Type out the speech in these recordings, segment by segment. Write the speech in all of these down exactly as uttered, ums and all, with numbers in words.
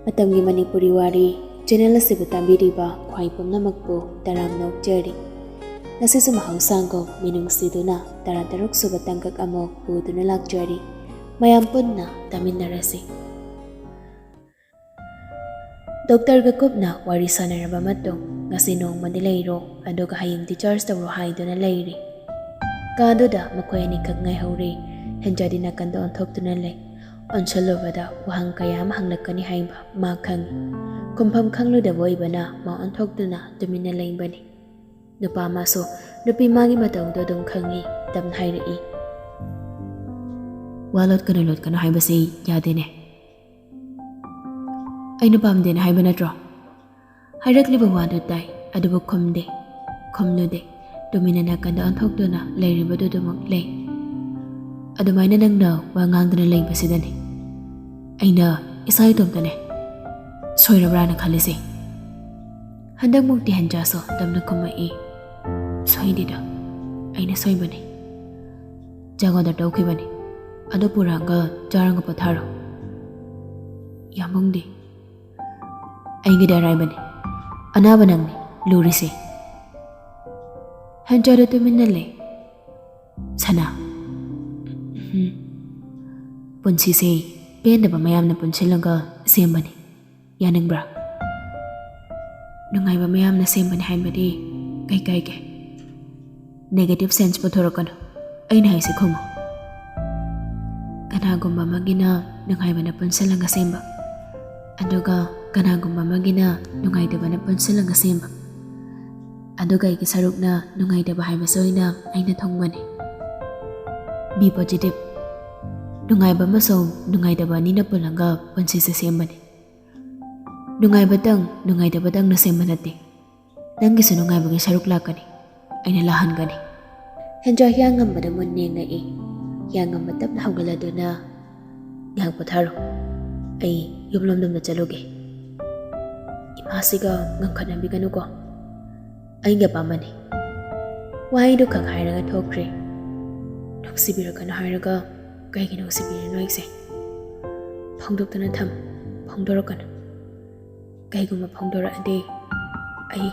ꯃꯇꯝꯒꯤ ꯃꯅꯤꯄꯨꯔꯤ ꯋꯥꯔꯤ ꯆꯦꯅꯦꯜ ꯑꯁꯤꯕꯨ ꯇꯥꯕꯤꯔꯤꯕ ꯈ꯭ꯋꯥꯏ ꯄꯨꯝꯅꯃꯛꯄꯨ ꯇꯔꯥꯝꯅ ꯑꯣꯛꯆꯔꯤ꯫ ꯉꯁꯤꯁꯨ ꯃꯍꯧꯁꯥꯒꯨꯝ ꯃꯤꯅꯨꯡꯁꯤꯗꯨꯅ ꯇꯔꯥꯇꯔꯨꯛ ꯁꯨꯕ ꯇꯥꯡꯀꯛ ꯑꯃꯨꯛ ꯄꯨꯗꯨꯅ ꯂꯥꯛꯆꯔꯤ꯫ ꯃꯌꯥꯝ ꯄꯨꯟꯅ ꯇꯥꯃꯤꯟꯅꯔꯁꯤ꯫ ꯗꯣꯛꯇꯔꯒ ꯀꯨꯞꯅ ꯋꯥꯔꯤ ꯁꯥꯟꯅꯔꯕ ꯃꯇꯨꯡ, "ꯉꯁꯤ ꯅꯣꯡꯃꯗꯤ ꯂꯩꯔꯣ, ꯑꯗꯨꯒ ꯍꯌꯦꯡ discharge ꯇꯧꯔꯣ" ꯍꯥꯏꯗꯨꯅ ꯂꯩꯔꯤ꯫ ꯀꯥꯗꯨꯗ ꯃꯈꯣꯏ ꯑꯅꯤꯈꯛ ꯉꯥꯏꯍꯧꯔꯤ꯫ ꯍꯦꯟꯖꯥꯗꯤ ꯅꯥꯀꯟꯗ ꯑꯣꯟꯊꯣꯛꯇꯨꯅ ꯂꯩ꯫ ꯑꯣꯟꯁꯤꯜꯂꯨꯕꯗ ꯋꯥꯍꯪ ꯀꯌꯥ ꯑꯃ ꯍꯪꯂꯛꯀꯅꯤ ꯍꯥꯏꯕ ꯃꯥ ꯈꯪꯏ꯫ ꯈꯨꯝꯐꯝ ꯈꯪꯂꯨꯗꯕ ꯑꯣꯏꯕꯅ ꯃꯥ ꯑꯣꯟꯊꯣꯛꯇꯨꯅ ꯇꯨꯃꯤꯟꯅ ꯂꯩꯕꯅꯤ꯫ ꯅꯨꯄꯥ ꯑꯃꯁꯨ ꯅꯨꯄꯤ ꯃꯥꯒꯤ ꯃꯇꯧꯗꯣ ꯑꯗꯨꯝ ꯈꯪꯏ꯫ ꯇꯞꯅ ꯍꯥꯏꯔꯛꯏ, "ꯋꯥ ꯂꯣꯠꯀꯅꯨ, ꯂꯣꯠꯀꯅꯨ ꯍꯥꯏꯕꯁꯤ ꯌꯥꯗꯦꯅꯦ꯫ ꯑꯩꯅ ꯄꯥꯝꯗꯦꯅ ꯍꯥꯏꯕ ꯅꯠꯇ꯭ꯔꯣ?" ꯍꯥꯏꯔꯛꯂꯤꯕ ꯋꯥꯗꯨ ꯇꯥꯏ, ꯑꯗꯨꯕꯨ ꯈꯨꯝꯗꯦ꯫ ꯈꯨꯝꯂꯨꯗꯦ꯫ ꯇꯨꯃꯤꯟꯅ ꯅꯥꯀꯟꯗ ꯑꯣꯟꯊꯣꯛꯇꯨꯅ ꯂꯩꯔꯤꯕꯗꯨꯗꯃꯛ ꯂꯩ꯫ ꯑꯗꯨꯃꯥꯏꯅ ꯅꯪꯅ ꯋꯥ ꯉꯥꯡꯗꯅ ꯂꯩꯕꯁꯤꯗꯅꯤ ꯑꯩꯅ ꯏꯁꯥ ꯏꯇꯣꯝꯇꯅꯦ ꯁꯣꯏꯔꯕ꯭ꯔꯥꯅ ꯈꯜꯂꯤꯁꯦ꯫ ꯍꯟꯗꯛꯃꯨꯛꯇꯤ ꯍꯦꯟꯖꯥꯁꯨ ꯇꯞꯅ ꯈꯨꯝꯃꯛꯏ, "ꯁꯣꯏꯗꯦꯗ, ꯑꯩꯅ ꯁꯣꯏꯕꯅꯤ꯫ ꯆꯥꯛ order ꯇꯧꯈꯤꯕꯅꯤ, ꯑꯗꯨ ꯄꯨꯔꯛꯑꯒ ꯆꯥꯔꯒ ꯄꯣꯊꯥꯔꯣ꯫ ꯌꯥꯝꯕꯨꯡꯗꯤ?" "ꯑꯩꯒꯤꯗꯤ ꯑꯔꯥꯏꯕꯅꯤ, ꯑꯅꯥꯕ ꯅꯪꯅꯤ ꯂꯨꯔꯤꯁꯦ꯫" ꯍꯦꯟꯖꯥꯗꯨ ꯇꯨꯃꯤꯟꯅ ꯂꯩ꯫ "ꯁꯅꯥ, ꯎꯝ, ꯄꯨꯟꯁꯤꯁꯦ ꯄꯦꯟꯗꯕ ꯃꯌꯥꯝꯅ ꯄꯨꯟꯁꯤꯜꯂꯒ ꯁꯦꯝꯕꯅꯤ꯫ ꯌꯥꯅꯤꯡꯕ꯭ꯔꯥ? ꯅꯨꯡꯉꯥꯏꯕ ꯃꯌꯥꯝꯅ ꯁꯦꯝꯕꯅꯤ ꯍꯥꯏꯕꯗꯤ ꯀꯩ ꯀꯥꯏꯒꯦ? Negative sense ꯄꯨꯊꯣꯔꯛꯀꯅꯨ꯫ ꯑꯩꯅ ꯍꯥꯏꯁꯦ ꯈꯨꯝꯃꯨ꯫ ꯀꯅꯥꯒꯨꯝꯕ ꯑꯃꯒꯤꯅ ꯅꯨꯡꯉꯥꯏꯕꯅ ꯄꯨꯟꯁꯤꯜꯂꯒ ꯁꯦꯝꯕ, ꯑꯗꯨꯒ ꯀꯅꯥꯒꯨꯝꯕ ꯑꯃꯒꯤꯅ ꯅꯨꯡꯉꯥꯏꯇꯕꯅ ꯄꯨꯟꯁꯤꯜꯂꯒ ꯁꯦꯝꯕ꯫ ꯑꯗꯨꯒ ꯑꯩꯒꯤ ꯁꯔꯨꯛꯅ ꯅꯨꯡꯉꯥꯏꯇꯕ ꯍꯥꯏꯕꯁꯦ ꯑꯣꯏꯅ ꯑꯩꯅ ꯊꯨꯡꯕꯅꯤ꯫ Be positive꯫ ꯅꯨꯡꯉꯥꯏꯕ ꯑꯃꯁꯨꯡ ꯅꯨꯡꯉꯥꯏꯇꯕ ꯑꯅꯤꯅ ꯄꯨꯜꯂꯒ ꯄꯨꯟꯁꯤꯁꯦ ꯁꯦꯝꯕꯅꯤ꯫ ꯅꯨꯡꯉꯥꯏꯕꯇꯪ, ꯅꯨꯡꯉꯥꯏꯇꯕꯇꯪꯅ ꯁꯦꯝꯕ ꯅꯠꯇꯦ꯫ ꯅꯪꯒꯤꯁꯨ ꯅꯨꯡꯉꯥꯏꯕꯒꯤ ꯁꯔꯨꯛ ꯂꯥꯛꯀꯅꯤ꯫ ꯑꯩꯅ ꯂꯥꯛꯍꯟꯒꯅꯤ꯫" ꯍꯦꯟꯖꯥ ꯍꯤꯌꯥꯡꯉꯝꯕꯗ ꯃꯨꯟꯅ ꯌꯦꯡꯉꯛꯏ꯫ ꯍꯤꯌꯥꯡꯉꯝꯕ ꯇꯞꯅ ꯍꯧꯒꯠꯂꯗꯨꯅ, "ꯉꯥꯏꯍꯥꯛ ꯄꯣꯊꯥꯔꯣ꯫ ꯑꯩ ꯌꯨꯝꯂꯣꯝꯗ ꯑꯝꯇ ꯆꯠꯂꯨꯒꯦ꯫ ꯏꯃꯥꯁꯤꯒ ꯉꯪꯈꯠꯅꯕꯤꯒꯅꯨꯀꯣ꯫ ꯑꯩꯒꯤ ꯑꯄꯥꯝꯕꯅꯤ꯫" ꯋꯥꯍꯩꯗꯨ ꯈꯛ ꯍꯥꯏꯔꯒ ꯊꯣꯛꯈ꯭ꯔꯦ꯫ "ꯅꯨꯡꯁꯤꯕꯤꯔꯛꯀꯅꯨ ꯍꯥꯏꯔꯒ ꯀꯩꯒꯤ ꯅꯨꯡꯁꯤꯕꯤꯔꯤꯅꯣ ꯑꯩꯁꯦ? ꯐꯣꯡꯗꯣꯛꯇꯅ ꯊꯝꯃꯨ, ꯐꯣꯡꯗꯣꯔꯛꯀꯅꯨ꯫" ꯀꯩꯒꯨꯝꯕ ꯐꯣꯡꯗꯣꯔꯛꯑꯗꯤ ꯑꯩ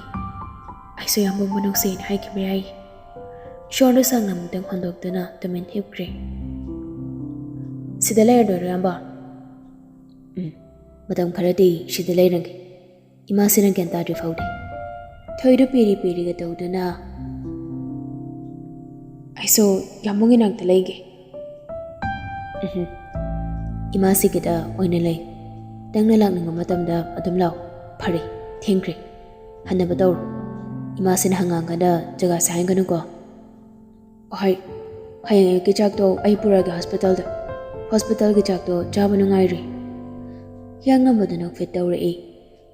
ꯑꯩꯁꯨ ꯌꯥꯝꯕꯨꯡꯕꯨ ꯅꯨꯡꯁꯤꯅ ꯍꯥꯏꯈꯤꯕ ꯌꯥꯏ꯫ ꯁꯣꯔꯗꯨ ꯁꯥꯡꯅ ꯑꯃꯨꯛꯇꯪ ꯍꯣꯟꯗꯣꯛꯇꯨꯅ ꯇꯨꯃꯤꯟ ꯍꯤꯞꯈ꯭ꯔꯦ꯫ "ꯁꯤꯗ ꯂꯩꯔꯗꯣꯏꯔꯣ, ꯏꯌꯥꯝꯕ?" "ꯎꯝ, ꯃꯇꯝ ꯈꯔꯗꯤ ꯁꯤꯗ ꯂꯩꯔꯒꯦ꯫ ꯏꯃꯥꯁꯤꯅ ꯒ꯭ꯌꯥꯟ ꯇꯥꯗ꯭ꯔꯤ ꯐꯥꯎꯗꯤ꯫" ꯊꯣꯏꯗꯨ ꯄꯤꯔꯤ ꯄꯤꯔꯤꯒ ꯇꯧꯗꯨꯅ, "ꯑꯩꯁꯨ ꯌꯥꯝꯕꯨꯡꯒꯤ ꯅꯥꯛꯇ ꯂꯩꯒꯦ꯫" "ꯎꯝ, ꯏꯃꯥꯁꯤꯒꯤꯗ ꯑꯣꯏꯅ ꯂꯩ꯫ ꯅꯪꯅ ꯂꯥꯛꯅꯤꯡꯕ ꯃꯇꯝꯗ ꯑꯗꯨꯝ ꯂꯥꯛꯑꯣ꯫ ꯐꯔꯦ, ꯊꯦꯡꯈ꯭ꯔꯦ꯫ ꯍꯟꯅꯕ ꯇꯧꯔꯣ꯫ ꯏꯃꯥꯁꯤꯅ ꯍꯪꯉꯛꯑꯒꯅ ꯖꯒꯥꯁꯦ ꯍꯥꯏꯒꯅꯨꯀꯣ꯫" "ꯍꯣꯏ, ꯍꯌꯦꯡ ꯑꯌꯨꯛꯀꯤ ꯆꯥꯛꯇꯣ ꯑꯩ ꯄꯨꯔꯛꯑꯒꯦ ꯍꯣꯁꯄꯤꯇꯥꯜꯗ꯫ ꯍꯣꯁꯄꯤꯇꯥꯜꯒꯤ ꯆꯥꯛꯇꯣ ꯆꯥꯕ ꯅꯨꯡꯉꯥꯏꯔꯣꯏ꯫" ꯍꯤꯌꯥꯡꯉꯝꯕꯗꯨ ꯅꯣꯛꯐꯦꯠ ꯇꯧꯔꯛꯏ꯫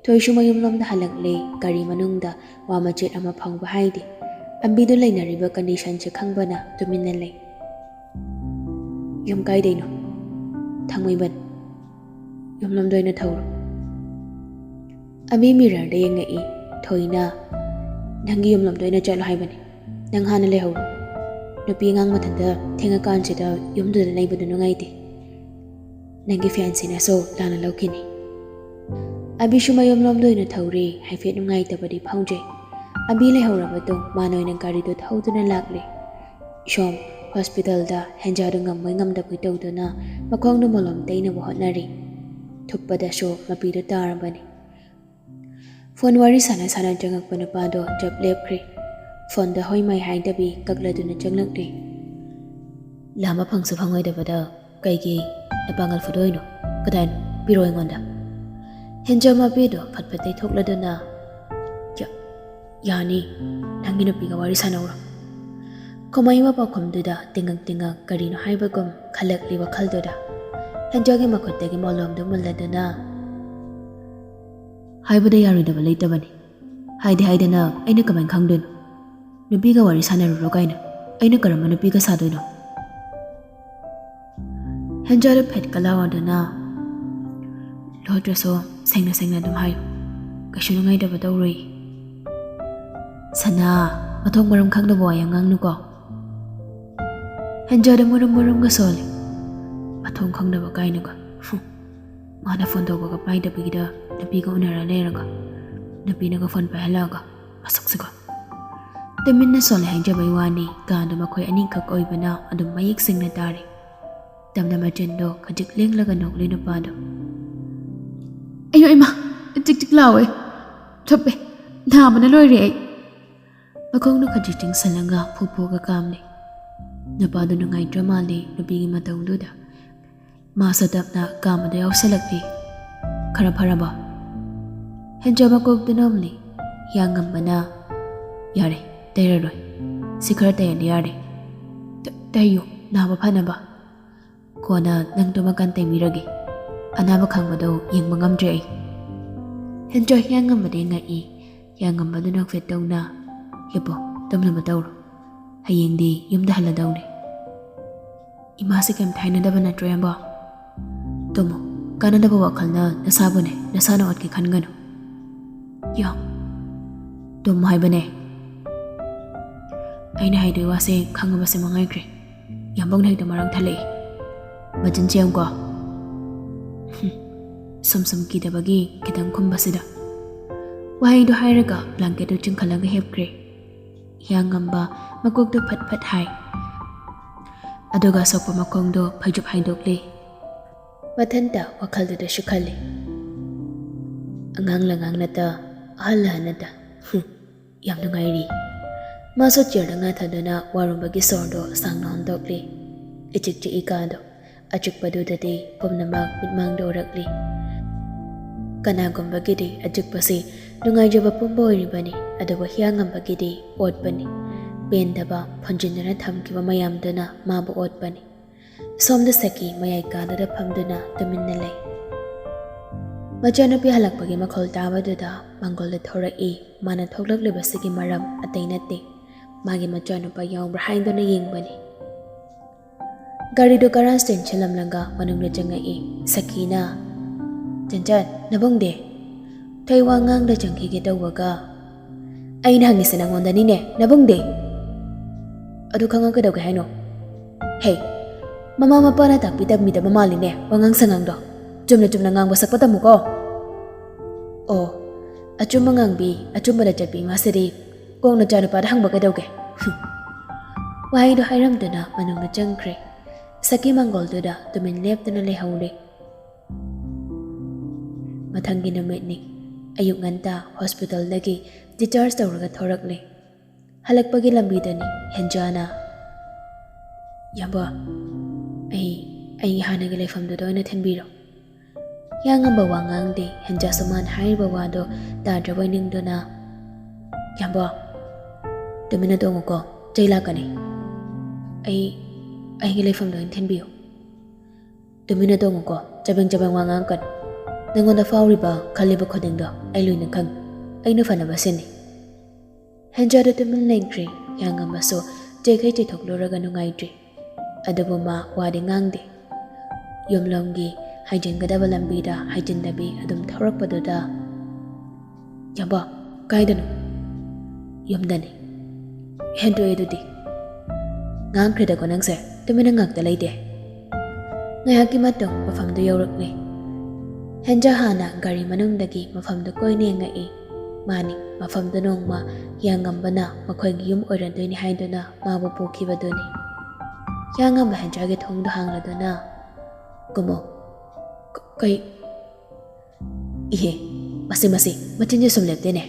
ꯊꯣꯏꯁꯨ ꯃꯌꯨꯝꯂꯣꯝꯗ ꯍꯜꯂꯛꯂꯦ꯫ ꯒꯥꯔꯤ ꯃꯅꯨꯡꯗ ꯋꯥ ꯃꯆꯦꯠ ꯑꯃ ꯐꯥꯎꯕ ꯍꯥꯏꯗꯦ꯫ ꯑꯝꯕꯤꯗꯨ ꯂꯩꯅꯔꯤꯕ ꯀꯟꯗꯤꯁꯟꯁꯦ ꯈꯪꯕꯅ ꯇꯨꯃꯤꯟꯅ ꯂꯩ꯫ "ꯌꯨꯝ ꯀꯥꯏꯗꯩꯅꯣ?" "ꯊꯥꯡꯃꯩꯕꯟ꯫" "ꯌꯨꯝꯂꯣꯝꯗ ꯑꯣꯏꯅ ꯊꯧꯔꯣ꯫" ꯑꯝꯕꯤ ꯃꯤꯔꯔꯗ ꯌꯦꯡꯉꯛꯏ꯫ ꯊꯣꯏꯅ, "ꯅꯪꯒꯤ ꯌꯨꯝꯂꯣꯝꯗ ꯑꯣꯏꯅ ꯆꯠꯂꯣ ꯍꯥꯏꯕꯅꯤ꯫ ꯅꯪ ꯍꯥꯟꯅ ꯂꯩꯍꯧꯔꯣ꯫ ꯅꯨꯄꯤ ꯑꯉꯥꯡ ꯃꯊꯟꯇ ꯊꯦꯡꯉꯀꯥꯟꯁꯤꯗ ꯌꯨꯝꯗꯨꯗ ꯂꯩꯕꯗꯨ ꯅꯨꯡꯉꯥꯏꯇꯦ꯫ ꯅꯪꯒꯤ ꯐꯤꯌꯥꯟꯁꯤꯅꯁꯨ ꯂꯥꯟꯅ ꯂꯧꯈꯤꯅꯤ꯫" ꯑꯝꯕꯤꯁꯨ ꯃꯌꯨꯝꯂꯣꯝꯗ ꯑꯣꯏꯅ ꯊꯧꯔꯦ꯫ ꯍꯥꯏꯐꯦꯠ ꯅꯨꯡꯉꯥꯏꯇꯕꯗꯤ ꯐꯥꯎꯖꯩ꯫ ꯑꯝꯕꯤ ꯂꯩꯍꯧꯔꯕꯗꯣ ꯃꯥꯅ ꯑꯣꯏꯅ ꯒꯥꯔꯤꯗꯨ ꯊꯧꯗꯨꯅ ꯂꯥꯛꯂꯦ꯫ ꯁꯣꯝ ꯍꯣꯁꯄꯤꯇꯥꯜꯗ ꯍꯦꯟꯖꯥꯗꯨ ꯉꯝꯕꯣꯏ ꯉꯝꯗꯕꯣꯏ ꯇꯧꯗꯨꯅ ꯃꯈꯣꯡꯗꯨ ꯃꯣꯂꯣꯝ ꯇꯩꯅꯕ ꯍꯣꯠꯅꯔꯤ꯫ ꯊꯨꯞꯄꯗꯁꯨ ꯃꯄꯤꯗꯨ ꯇꯥꯔꯕꯅꯤ꯫ ꯐꯣꯟ ꯋꯥꯔꯤ ꯁꯥꯟꯅ ꯁꯥꯟꯅ ꯆꯪꯉꯛꯄ ꯅꯨꯄꯥꯗꯣ ꯆꯞ ꯂꯦꯞꯈ꯭ꯔꯦ꯫ ꯐꯣꯟꯗ ꯍꯣꯏ ꯃꯥꯏ ꯍꯥꯏꯗꯕꯤ ꯀꯛꯂꯗꯨꯅ ꯆꯪꯂꯛꯂꯦ꯫ "ꯂꯥꯝꯕ ꯐꯪꯁꯨ ꯐꯪꯉꯣꯏꯗꯕꯗ ꯀꯩꯒꯤ ꯅꯄꯥꯡꯒꯜ ꯐꯨꯗꯣꯛꯏꯅꯣ? ꯀꯗꯥꯏꯅꯣ? ꯄꯤꯔꯣ ꯑꯩꯉꯣꯟꯗ꯫" ꯍꯦꯟꯖꯥ ꯃꯄꯤꯗꯣ ꯐꯠ ꯐꯠ ꯇꯩꯊꯣꯛꯂꯗꯨꯅ, "ꯌꯥ-, ꯌꯥꯅꯤ, ꯅꯪꯒꯤ ꯅꯨꯄꯤꯒ ꯋꯥꯔꯤ ꯁꯥꯟꯅꯧꯔꯣ꯫" ꯈꯨꯃꯩꯕ ꯄꯥꯎꯈꯨꯝꯗꯨꯗ ꯇꯤꯡꯉꯛ ꯇꯤꯡꯉꯛ ꯀꯔꯤꯅꯣ ꯍꯥꯏꯕꯒꯨꯝ ꯈꯜꯂꯛꯂꯤ ꯋꯥꯈꯜꯗꯨꯗ꯫ ꯍꯦꯟꯖꯥꯒꯤ ꯃꯈꯨꯠꯇꯒꯤ ꯃꯣꯂꯣꯝꯗꯨ ꯃꯨꯜꯂꯗꯨꯅ, "ꯍꯥꯏꯕꯗ ꯌꯥꯔꯣꯏꯗꯕ ꯂꯩꯇꯕꯅꯤ꯫ ꯍꯥꯏꯗꯤ ꯍꯥꯏꯗꯅ ꯑꯩꯅ ꯀꯃꯥꯏꯅ ꯈꯪꯗꯣꯏꯅꯣ? ꯅꯨꯄꯤꯒ ꯋꯥꯔꯤ ꯁꯥꯟꯅꯔꯨꯔꯣ ꯀꯥꯏꯅ꯫ ꯑꯩꯅ ꯀꯔꯝꯕ ꯅꯨꯄꯤꯒ ꯁꯥꯗꯣꯏꯅꯣ?" ꯍꯦꯟꯖꯥꯗꯨ ꯐꯦꯠꯀ ꯂꯥꯎꯔꯗꯨꯅ, "ꯂꯣꯠꯇ꯭ꯔꯁꯨ ꯁꯦꯡꯅ ꯁꯦꯡꯅ ꯑꯗꯨꯝ ꯍꯥꯏꯌꯨ꯫ ꯀꯩꯁꯨ ꯅꯨꯡꯉꯥꯏꯇꯕ ꯇꯧꯔꯣꯏ꯫" "ꯁꯅꯥ, ꯃꯊꯣꯡ ꯃꯔꯝ ꯈꯪꯗꯕ ꯋꯥ ꯌꯥꯝ ꯉꯥꯡꯅꯨꯀꯣ꯫" ꯍꯦꯟꯖꯥꯗ ꯃꯨꯔꯨꯝ ꯃꯨꯔꯨꯝꯒ ꯁꯣꯜꯂꯤ꯫ "ꯃꯊꯣꯡ ꯈꯪꯗꯕ ꯀꯥꯏꯅꯒ꯫ ꯍꯨꯝ꯫ ꯃꯥꯅ ꯐꯣꯟ ꯇꯧꯕꯒ ꯄꯥꯏꯗꯕꯒꯤꯗ ꯅꯨꯄꯤꯒ ꯎꯅꯔ ꯂꯩꯔꯒ, ꯅꯨꯄꯤꯅꯒ ꯐꯣꯟ ꯄꯥꯏꯍꯜꯂꯛꯑꯒ, ꯃꯁꯛꯁꯤꯒ꯫ ꯇꯨꯃꯤꯟꯅ ꯁꯣꯜꯂꯦ ꯍꯥꯏꯖꯕꯩ ꯋꯥꯅꯤ, ꯀꯥꯗꯣ ꯃꯈꯣꯏ ꯑꯅꯤꯈꯛ ꯑꯣꯏꯕꯅ ꯑꯗꯨꯝ ꯃꯌꯦꯛ ꯁꯦꯡꯅ ꯇꯥꯔꯤ꯫ ꯇꯞꯅ ꯃꯆꯤꯟꯗꯣ ꯈꯖꯤꯛ ꯂꯦꯡꯂꯒ ꯅꯣꯛꯂꯤ ꯅꯨꯄꯥꯗꯣ꯫ "ꯑꯌꯣ ꯏꯃꯥ, ꯆꯤꯛ ꯆꯤꯛ ꯂꯥꯎꯋꯦ, ꯊꯨꯞꯄꯦ, ꯅꯥꯕꯅ ꯂꯣꯏꯔꯦ ꯑꯩ"꯫ ꯃꯈꯣꯡꯗꯣ ꯈꯖꯤꯛ ꯆꯤꯡꯁꯜꯂꯒ ꯐꯨ ꯐꯨꯒ ꯀꯥꯝꯂꯤ꯫ ꯅꯨꯄꯥꯗꯣ ꯅꯨꯡꯉꯥꯏꯇ꯭ꯔ ꯃꯥꯜꯂꯦ ꯅꯨꯄꯤꯒꯤ ꯃꯇꯧꯗꯨꯗ꯫ ꯃꯥꯁꯨ ꯇꯞꯅ ꯀꯥꯝꯕꯗ ꯌꯥꯎꯁꯜꯂꯛꯂꯤ꯫ "ꯈꯔ ꯐꯔꯕꯣ?" ꯍꯦꯟꯖ ꯃꯀꯣꯛꯇꯨ ꯅꯣꯝꯂꯤ꯫ ꯍꯤꯌꯥꯡꯉꯝꯕꯅ, "ꯌꯥꯔꯦ, ꯇꯩꯔꯔꯣꯏ꯫ ꯁꯤ ꯈꯔ ꯇꯩꯔꯗꯤ ꯌꯥꯔꯦ꯫ ꯇ-, ꯇꯩꯌꯨ, ꯅꯥꯕ ꯐꯅꯕ꯫ ꯀꯣꯟꯅ ꯅꯪ ꯇꯨꯝꯃꯀꯥꯟ ꯇꯩꯕꯤꯔꯒꯦ꯫ ꯑꯅꯥꯕ ꯈꯥꯡꯕꯗꯣ ꯌꯦꯡꯕ ꯉꯝꯗ꯭ꯔꯦ ꯑꯩ"꯫ ꯍꯦꯟꯖ ꯍꯤꯌꯥꯡꯉꯝꯕꯗꯤ ꯉꯛꯏ꯫ ꯍꯤꯌꯥꯡꯉꯝꯕꯗꯨꯅ ꯐꯤꯠ ꯇꯧꯅ, "ꯍꯤꯞꯄꯣ, ꯇꯨꯝꯅꯕ ꯇꯧꯔꯣ꯫ ꯍꯌꯦꯡꯗꯤ ꯌꯨꯝꯗ ꯍꯜꯂꯗꯧꯅꯦ"꯫ "ꯏꯃꯥꯁꯦ ꯀꯩꯝꯇ ꯍꯥꯏꯅꯗꯕ ꯅꯠꯇ꯭ꯔꯣ, ꯏꯌꯥꯝꯕ?" "ꯇꯨꯝꯃꯣ, ꯀꯥꯟꯅꯗꯕ ꯋꯥꯈꯜꯅ ꯅꯁꯥꯕꯨꯅꯦ, ꯅꯁꯥꯅ ꯑꯣꯠꯀꯦ ꯈꯟꯒꯅꯨ"꯫ "ꯌꯥ, ꯇꯨꯝꯃꯣ ꯍꯥꯏꯕꯅꯦ"꯫ ꯑꯩꯅ ꯍꯥꯏꯗꯣꯏ ꯋꯥꯁꯦ ꯈꯪꯉꯕꯁꯦ ꯃꯉꯥꯏꯈ꯭ꯔꯦ꯫ ꯌꯥꯝꯕꯧꯅ ꯍꯦꯛꯇ ꯃꯔꯥꯡ ꯊꯜꯂꯛꯏ꯫ ꯃꯆꯤꯟꯁꯦ ꯌꯦꯡꯉꯨꯀꯣ꯫ ꯍꯨꯝ, ꯁꯨꯝ ꯁꯨꯝ ꯀꯤꯗꯕꯒꯤ ꯈꯤꯇꯪ ꯈꯨꯝꯕꯁꯤꯗ꯫ ꯋꯥꯍꯩꯗꯣ ꯍꯥꯏꯔꯒ ꯕ꯭ꯂꯥꯡꯀꯦꯠꯇꯨ ꯆꯤꯡꯈꯠꯂꯒ ꯍꯤꯞꯈ꯭ꯔꯦ꯫ ꯍꯤꯌꯥꯡꯉꯝꯕ ꯃꯀꯣꯛꯇꯨ ꯐꯠ ꯐꯠ ꯍꯥꯏ꯫ ꯑꯗꯨꯒ ꯑꯁꯣꯛꯄ ꯃꯈꯣꯡꯗꯣ ꯐꯩꯖꯨꯞ ꯍꯥꯏꯗꯣꯛꯂꯦ꯫ ꯃꯊꯟꯇ ꯋꯥꯈꯜꯗꯨꯗꯁꯨ ꯈꯜꯂꯤ꯫ "ꯑꯉꯥꯡ ꯂꯉꯥꯡ ꯅꯠꯇ, ꯑꯍꯜ ꯂꯍꯟ ꯅꯠꯇ꯫ ꯍꯨꯝ, ꯌꯥꯝ ꯅꯨꯡꯉꯥꯏꯔꯤ"꯫ ꯃꯥꯁꯨ ꯆꯤꯌꯔꯗ ꯉꯥꯊꯗꯨꯅ ꯋꯥꯔꯨꯝꯕꯒꯤ ꯁꯣꯔꯗꯣ ꯁꯥꯡꯅ ꯍꯣꯟꯗꯣꯛꯂꯤ꯫ ꯏꯆꯤꯛ ꯆꯤꯛꯏ ꯀꯥꯗꯣ꯫ ꯑꯆꯤꯛꯄꯗꯨꯗꯗꯤ ꯄꯨꯝꯅꯃꯛ ꯃꯤꯠꯃꯥꯡꯗ ꯎꯔꯛꯂꯤ꯫ ꯀꯅꯥꯒꯨꯝꯕꯒꯤꯗꯤ ꯑꯆꯤꯛꯄꯁꯤ ꯅꯨꯡꯉꯥꯏꯖꯕ ꯄꯨꯝꯕ ꯑꯣꯏꯔꯤꯕꯅꯤ, ꯑꯗꯨꯕꯨ ꯍꯤꯌꯥꯡꯉꯝꯕꯒꯤꯗꯤ ꯑꯣꯠꯄꯅꯤ꯫ ꯄꯦꯟꯗꯕ ꯐꯨꯟꯖꯤꯟꯗꯨꯅ ꯊꯝꯈꯤꯕ ꯃꯌꯥꯝꯗꯨꯅ ꯃꯥꯕꯨ ꯑꯣꯠꯄꯅꯤ꯫ ꯁꯣꯝꯗ ꯁꯈꯤ ꯃꯌꯥꯏ ꯀꯥꯗꯨꯗ ꯐꯝꯗꯨꯅ ꯇꯨꯃꯤꯟꯅ ꯂꯩ꯫ ꯃꯆꯥꯅꯨꯄꯤ ꯍꯜꯂꯛꯄꯒꯤ ꯃꯈꯣꯜ ꯇꯥꯕꯗꯨꯗ ꯃꯥꯡꯒꯣꯜꯗ ꯊꯣꯔꯛꯏ꯫ ꯃꯥꯅ ꯊꯣꯛꯂꯛꯂꯤꯕꯁꯤꯒꯤ ꯃꯔꯝ ꯑꯇꯩ ꯅꯠꯇꯦ, ꯃꯥꯒꯤ ꯃꯆꯥꯅꯨꯄꯥ ꯌꯥꯎꯕ꯭ꯔꯥ ꯍꯥꯏꯗꯨꯅ ꯌꯦꯡꯕꯅꯤ꯫ ꯒꯥꯔꯤꯗꯨ ꯒꯔꯥꯖ ꯆꯦꯟꯁꯤꯜꯂꯝꯂꯒ ꯃꯅꯨꯡꯗ ꯆꯪꯉꯛꯏ꯫ ꯁꯈꯤꯅ, "ꯆꯟꯆꯟ, ꯅꯕꯨꯡꯗꯤ?" ꯊꯩ ꯋꯥ ꯉꯥꯡꯗ ꯆꯪꯈꯤꯒꯦ ꯇꯧꯕꯒ, "ꯑꯩꯅ ꯍꯪꯉꯤꯁꯦ ꯅꯪꯉꯣꯟꯗꯅꯤꯅꯦ, ꯅꯕꯨꯡꯗꯤ?" "ꯑꯗꯨ ꯈꯪꯉ ꯀꯩꯗꯧꯒꯦ ꯍꯥꯏꯅꯣ?" "ꯍꯦ, ꯃꯃꯥ ꯃꯄꯥꯅ ꯇꯥꯛꯄꯤ ꯇꯝꯕꯤꯗꯕ ꯃꯥꯜꯂꯤꯅꯦ ꯋꯥꯉꯥꯡ ꯁꯉꯥꯡꯗꯣ꯫ ꯆꯨꯝꯅ ꯆꯨꯝꯅ ꯉꯥꯡꯕ ꯁꯛꯄ ꯇꯝꯃꯨꯀꯣ"꯫ ꯑꯣ, ꯑꯆꯨꯝꯕ ꯉꯥꯡꯕꯤ, ꯑꯆꯨꯝꯕꯗ ꯆꯠꯄꯤ ꯃꯥꯁꯤꯗꯤ꯫ ꯀꯣꯛ ꯅꯆꯥꯅꯨꯄꯥꯗ ꯍꯪꯕ ꯀꯩꯗꯧꯒꯦ? ꯍꯨꯝ꯫ ꯋꯥꯍꯩꯗꯣ ꯍꯥꯏꯔꯝꯗꯨꯅ ꯃꯅꯨꯡꯗ ꯆꯪꯈ꯭ꯔꯦ꯫ ꯁꯛꯀꯤ ꯃꯪꯒꯣꯜꯗꯨꯗ ꯇꯨꯃꯤꯟ ꯂꯦꯞꯇꯅ ꯂꯩꯍꯧꯔꯦ꯫ ꯃꯊꯪꯒꯤ ꯅꯨꯃꯤꯠꯅꯤ꯫ ꯑꯌꯨꯛ ꯉꯟꯇꯥ ꯍꯣꯁꯄꯤꯇꯥꯜꯗꯒꯤ discharge ꯇꯧꯔꯒ ꯊꯣꯔꯛꯂꯦ꯫ ꯍꯜꯂꯛꯄꯒꯤ ꯂꯝꯕꯤꯗꯅꯤ ꯍꯦꯟꯖꯥꯅ, "ꯏꯌꯥꯝꯕ, ꯑꯩ, ꯑꯩ ꯍꯥꯟꯅꯒꯤ ꯂꯩꯐꯝꯗꯨꯗ ꯑꯣꯏꯅ ꯊꯤꯟꯕꯤꯔꯣ꯫" ꯍꯤꯌꯥꯡꯉꯝꯕ ꯋꯥ ꯉꯥꯡꯗꯦ꯫ ꯍꯦꯟꯖꯥꯁꯨ ꯃꯥꯅ ꯍꯥꯏꯔꯤꯕ ꯋꯥꯗꯣ ꯇꯥꯗ꯭ꯔꯕꯣꯏ ꯅꯤꯡꯗꯨꯅ, "ꯏꯌꯥꯝꯕ, ꯇꯨꯃꯤꯟꯅ ꯇꯣꯡꯉꯨꯀꯣ, ꯆꯩ ꯂꯥꯛꯀꯅꯤ꯫ ꯑꯩ, ꯑꯩꯒꯤ ꯂꯩꯐꯝꯗ ꯑꯣꯏꯅ ꯊꯤꯟꯕꯤꯌꯨ꯫ ꯇꯨꯃꯤꯟꯅ ꯇꯣꯡꯉꯨꯀꯣ, ꯆꯕꯦꯡ ꯆꯕꯦꯡ ꯋꯥ ꯉꯥꯡꯉꯛꯀꯅꯨ꯫ ꯅꯪꯉꯣꯟꯗ ꯐꯥꯎꯔꯤꯕ, ꯈꯜꯂꯤꯕ ꯈꯨꯗꯤꯡꯗꯣ ꯑꯩ ꯂꯣꯏꯅ ꯈꯪꯉꯤ꯫ ꯑꯩꯅ ꯐꯅꯕ ꯁꯤꯟꯅꯤ꯫" ꯍꯦꯟꯖꯥꯗꯣ ꯇꯨꯃꯤꯟ ꯂꯩꯈ꯭ꯔꯦ꯫ ꯍꯤꯌꯥꯡꯉꯝꯕꯁꯨ ꯆꯩꯈꯩ ꯆꯩꯊꯣꯛꯂꯨꯔꯒ ꯅꯨꯡꯉꯥꯏꯇ꯭ꯔꯦ꯫ ꯑꯗꯨꯕꯨ ꯃꯥ ꯋꯥꯗꯤ ꯉꯥꯡꯗꯦ꯫ ꯌꯨꯝꯂꯣꯝꯒꯤ ꯍꯥꯏꯖꯤꯟꯒꯗꯕ ꯂꯝꯕꯤꯗ ꯍꯥꯏꯖꯤꯟꯗꯕꯤ ꯑꯗꯨꯝ ꯊꯧꯔꯛꯄꯗꯨꯗ, "ꯏꯌꯥꯝꯕ, ꯀꯥꯏꯗꯅꯣ?" "ꯌꯨꯝꯗꯅꯤ꯫" "ꯍꯦꯟꯗꯣꯛꯑꯦ ꯑꯗꯨꯗꯤ꯫" "ꯉꯥꯡꯈ꯭ꯔꯦꯗꯀꯣ ꯅꯪꯁꯦ, ꯇꯨꯃꯤꯟꯅ ꯉꯥꯛꯇ ꯂꯩꯇꯦ꯫" ꯉꯥꯏꯍꯥꯛꯀꯤ ꯃꯇꯨꯡ ꯃꯐꯝꯗꯨ ꯌꯧꯔꯛꯂꯦ꯫ ꯍꯦꯟꯖꯥ ꯍꯥꯟꯅ ꯒꯥꯔꯤ ꯃꯅꯨꯡꯗꯒꯤ ꯃꯐꯝꯗꯨ ꯀꯣꯏꯅ ꯌꯦꯡꯉꯛꯏ꯫ ꯃꯥꯅꯤ, ꯃꯐꯝꯗꯨ ꯅꯣꯡꯃ ꯍꯤꯌꯥꯡꯉꯝꯕꯅ ꯃꯈꯣꯏꯒꯤ ꯌꯨꯝ ꯑꯣꯏꯔꯝꯗꯣꯏꯅꯤ ꯍꯥꯏꯗꯨꯅ ꯃꯥꯕꯨ ꯄꯨꯈꯤꯕꯗꯨꯅꯤ꯫ ꯍꯤꯌꯥꯡꯉꯝꯕ ꯍꯦꯟꯖꯥꯒꯤ ꯊꯣꯡꯗꯨ ꯍꯥꯡꯂꯗꯨꯅ, "ꯀꯨꯝꯃꯣ꯫" "ꯀ-, ꯀꯩ?" "ꯏꯍꯦ, ꯃꯁꯤ, ꯃꯁꯤ, ꯃꯆꯤꯟꯁꯦ ꯁꯨꯝ ꯂꯦꯞꯇꯦꯅꯦ꯫"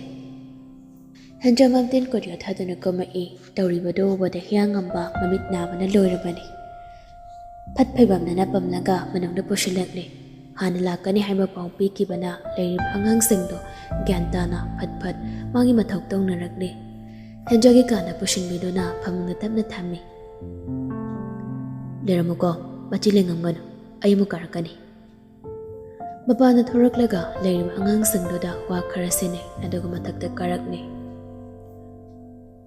ꯍꯦꯟꯖꯥ ꯃꯝꯇꯤꯟ ꯀꯣꯔꯤꯌꯣ ꯊꯥꯗꯨꯅ ꯀꯨꯝꯃꯛꯏ꯫ ꯇꯧꯔꯤꯕꯗꯨ ꯎꯕꯗ ꯍꯤꯌꯥꯡꯉꯝꯕ ꯃꯃꯤꯠ ꯅꯥꯕꯅ ꯂꯣꯏꯔꯕꯅꯤ꯫ ꯐꯠ ꯐꯩꯕꯝꯅꯅ ꯄꯝꯂꯒ ꯃꯅꯨꯡꯗ ꯄꯨꯁꯤꯜꯂꯛꯂꯦ꯫ ꯍꯥꯟꯅ ꯂꯥꯛꯀꯅꯤ ꯍꯥꯏꯕ ꯄꯥꯎ ꯄꯤꯈꯤꯕꯅ ꯂꯩꯔꯤꯕ ꯑꯉꯥꯡꯁꯤꯡꯗꯣ ꯒ꯭ꯌꯥꯟ ꯇꯥꯅ ꯐꯠ ꯐꯠ ꯃꯥꯒꯤ ꯃꯊꯧ ꯇꯧꯅꯔꯛꯂꯦ꯫ ꯍꯦꯟꯖꯥꯒꯤ ꯀꯥꯗ ꯄꯨꯁꯤꯟꯕꯤꯗꯨꯅ ꯐꯃꯨꯡꯗ ꯇꯞꯅ ꯊꯝꯃꯤ꯫ "ꯂꯩꯔꯝꯃꯨꯀꯣ, ꯃꯆꯤ ꯂꯦꯡꯉꯝꯒꯅꯨ, ꯑꯩ ꯑꯃꯨꯛ ꯀꯥꯔꯛꯀꯅꯤ꯫" ꯃꯄꯥꯟꯗ ꯊꯣꯔꯛꯂꯒ ꯂꯩꯔꯤꯕ ꯑꯉꯥꯡꯁꯤꯡꯗꯨꯗ ꯋꯥ ꯈꯔ ꯁꯤꯟꯅꯩ, ꯑꯗꯨꯒ ꯃꯊꯛꯇ ꯀꯥꯔꯛꯂꯦ꯫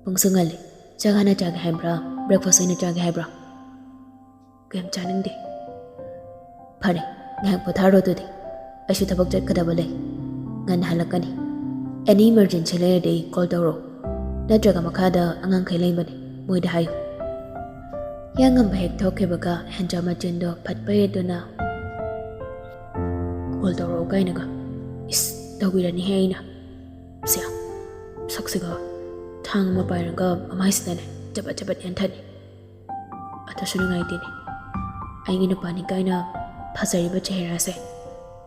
"ꯄꯨꯡꯁꯨ ꯉꯜꯂꯤ, ꯆꯥꯛ ꯍꯥꯟꯅ ꯆꯥꯒꯦ ꯍꯥꯏꯕ꯭ꯔꯥ, breakfast ꯑꯣꯏꯅ ꯆꯥꯒꯦ ꯍꯥꯏꯕ꯭ꯔꯥ?" "ꯀꯩꯝ ꯆꯥꯅꯤꯡꯗꯦ꯫" "ꯐꯔꯦ, ꯉꯥꯏꯍꯥꯛ ꯄꯣꯊꯥꯔꯣ ꯑꯗꯨꯗꯤ, ꯑꯩꯁꯨ ꯊꯕꯛ ꯆꯠꯀꯗꯕ ꯂꯩ, ꯉꯟꯅ ꯍꯜꯂꯛꯀꯅꯤ꯫ Any emergency ꯂꯩꯔꯗꯤ call ꯇꯧꯔꯛꯑꯣ, ꯅꯠꯇ꯭ꯔꯒ ꯃꯈꯥꯗ ꯑꯉꯥꯡꯈꯩ ꯂꯩꯕꯅꯤ, ꯃꯣꯏꯗ ꯍꯥꯏꯌꯨ꯫" ꯍꯤꯌꯥꯡꯉꯝꯕ ꯍꯦꯛ ꯊꯣꯛꯈꯤꯕꯒ ꯍꯦꯟꯖꯥ ꯃꯆꯤꯟꯗꯣ ꯐꯠ ꯄꯩꯔꯗꯨꯅ, "Call ꯇꯧꯔꯛꯑꯣ ꯀꯥꯏꯅꯒ, ꯏꯁ!" ꯇꯧꯕꯤꯔꯅꯤꯍꯦ ꯑꯩꯅ꯫ ꯁꯦ, ꯁꯛꯁꯤꯒ ꯊꯥꯡ ꯑꯃ ꯄꯥꯏꯔꯒ ꯃꯃꯥꯏꯁꯤꯗꯅꯦ ꯆꯕꯠ ꯆꯕꯠ ꯌꯥꯟꯊꯠꯅꯤ꯫ ꯑꯗꯨꯁꯨ ꯅꯨꯡꯉꯥꯏꯇꯦꯅꯦ꯫ ꯑꯩꯒꯤ ꯅꯨꯄꯥꯅꯤ ꯀꯥꯏꯅ ꯐꯖꯔꯤꯕ ꯆꯦꯍꯦꯔꯥꯁꯦ